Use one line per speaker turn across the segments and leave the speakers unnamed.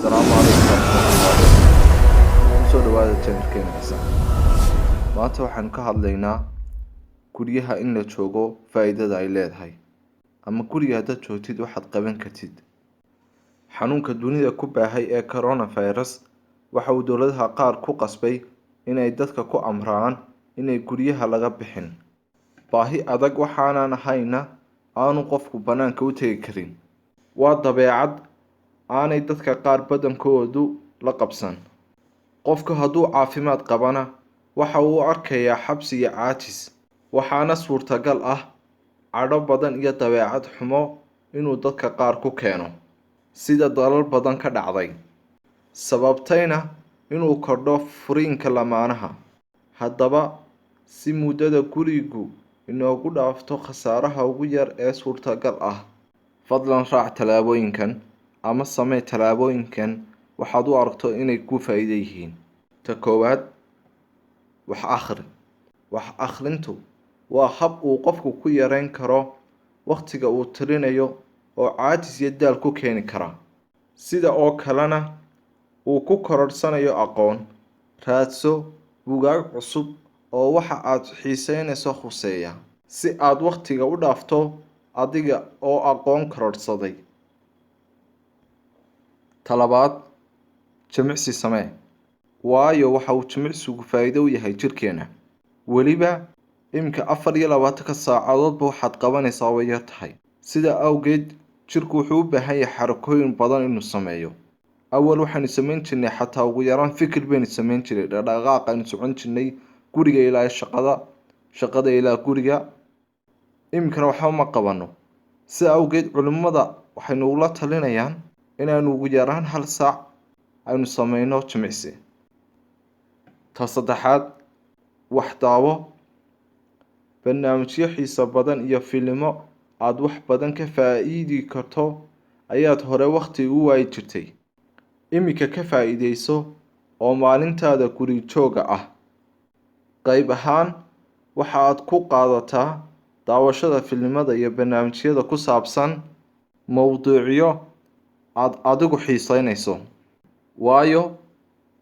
Asalaamu calaykum waraxmatullahi wabarakaatu. Kusoo dhawaada channelkeena Ciise. Maanta waxaanu ka hadlaynaa guryaha in la joogo faa-iidada ay leedahay, ama guriga haddaad joogtid waxaad qaban kartid. Xanuunka dunida ku baahay ee coronavirus waxa uu dowladaha qaar ku qasbay inay dadka ku amraan inay guryaha laga bixin, baahi adag waxaanan ahayna aanu qofku banaanka u tegi karin. Waa dabeecad aanay dadka qaar badankoodu la qabsan. Qofku hadduu caafimaad qabana waxa uu u arkayaa xabsi iyo caajis, waxaana suurtagal ah cadho badan iyo dabeecad xumo inuu dadka qaar ku keeno, sida dalal badan ka dhacday, sababtayna inuu kordho furiinka lamaanaha. Haddaba, si muddada gurigu inoogu dhaafto khasaaraha ugu yar ee suurtagal ah, fadlan raac tallaabooyinkan ama samee tallaabooyinkan waxaad u aragto inay ku faa'iido yihiin. Ta koowaad, wax akhri. Wax akhrintu waa hab uu qofku ku yareyn karo waqtiga uu tirinayo oo caajis iyo daal ku keeni kara, sida oo kalena uu ku kororhsanayo aqoon. Raadso buugaag cusub oo waxa aad xiiseynayso khuseeya, si aad waqtiga u dhaafto adiga oo aqoon kororhsaday. Ta labaad, jimicsi samee, waayo waxa uu jimicsigu faa'iido u yahay jirkeena. Weliba iminka 24-ka saacadoodba waxaad qabanaysaa way yar tahay. Sida awgeed jirku wuxuu u baahan yahay xarakooyin badan inuu sameeyo. Awal waxaynu samayn jirnay xataa ugu yaraan fikir baynu samayn jiray, dhaqdhaqaaq aynu socon jirnay guriga ilaa shaqada, shaqada ilaa guriga. Iminkana waxba ma qabano. Sida awgeed culimada waxay nagula talinayaan inaynu ugu yaraan hal saac aynu sameyno jimicsi. Ta saddexaad, wax daawo. Barnaamijyo xiiso badan iyo filimo aada wax badan ka faa-iidi karto ayaad hore waqti ugu waayi jirtay. Iminka ka faa-iideyso oo maalintaada guri jooga ah qayb ahaan waxa aad ku qaadataa daawashada filimada iyo barnaamijyada ku saabsan mowduucyo aada adigu xiiseynayso, waayo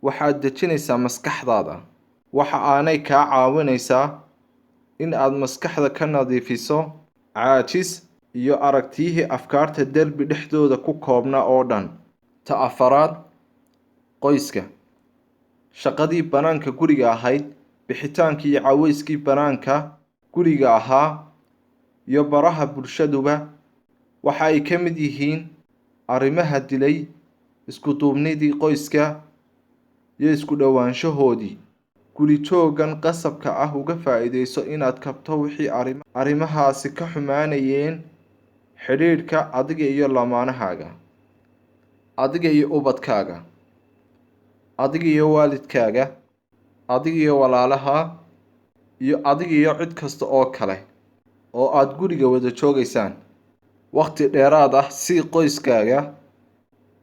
waxaad dejinaysaa maskaxdaada, waxa aanay kaa caawinaysaa in aad maskaxda ka nadiifiso caajis iyo aragtiyihii afkaarta derbi dhexdooda ku koobnaa oo dhan. Ta afaraad, qoyska. Shaqadii banaanka guriga ahayd, bixitaankii iyo caweyskii banaanka guriga ahaa iyo baraha bulshaduba waxa ay ka mid yihiin arrimaha dilay isku duubnidii qoyska iyo isku dhowaanshahoodii. Guri joogan qasabka ah uga faa-iideyso inaad kabto wixii arrimahaasi ka xumaanayeen xidhiidhka adiga iyo lamaanahaaga, adiga iyo ubadkaaga, adiga iyo waalidkaaga, adiga iyo walaalaha, iyo adiga iyo cid kasta oo kale oo aada guriga wada joogaysaan. Waqti dheeraad ah sii qoyskaaga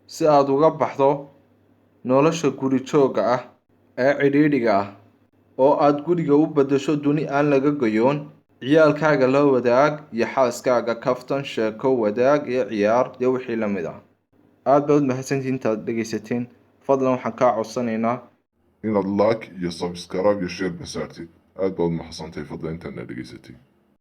si aada uga baxdo nolosha guri joogga ah ee cidhiidhiga ah oo aada guriga u beddesho duni aan laga goyoon. Ciyaalkaaga la wadaag iyo xaaskaaga kaftan, sheeko wadaag iyo ciyaar iyo wixii la mid ah. Aada baad mahadsantihiin intaad dhegeysateen. Fadlan waxaan kaa codsanaynaa
inaad like iyo subscribe iyo share ba saartid. Aad baad mahadsantahay fadlan intaadna dhegeysatay.